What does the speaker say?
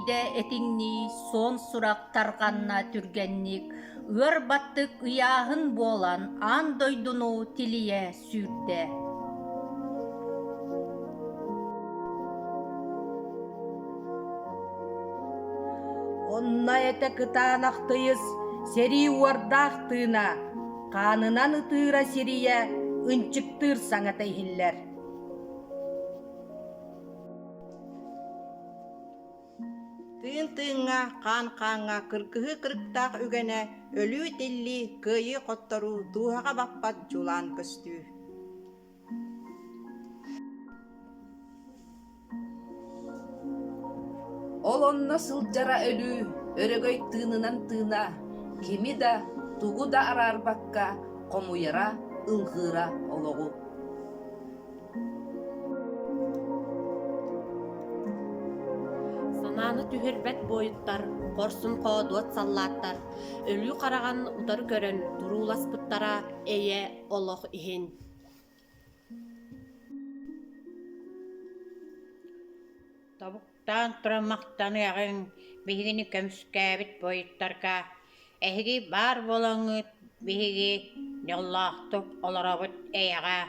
тиийдэ этиҥнии суон сурах тарҕанна түргэнник, ыар баттык ыйааһын буолан аан дойдуну тилийэ сүүрдэ. Онно этэ кытаанах тыйыс, сэрии уордаах тыына, хаанынан ытыыра сирийэ, ынчыктыыр саҥата иһиллэр. Тыын тыыҥҥа, хаан хааҥҥа кыргыһыы кырыктаах үгэнэ, өлүү-тиллии, кыайыы-хотторуу, дууһаҕа баппат дьулаан көстүү. Ол онно сылдьара өлүү, өрөгөй тыынынан тыына, кими да, тугу да араарбакка хомуйара, ылҕыыра олоҕу. Санааны түһэрбэт буойуттар, хорсун-хоодуот саллааттар өлүү хараҕын утары көрөн турууласпыттара эйэ олох иһин. Тобуктаан туран махтаныаҕыҥ биһигини көмүскээбит буойуттарга. Эһиги баар буолаҥҥыт биһиги дьоллоохтук олоробут эйэҕэ.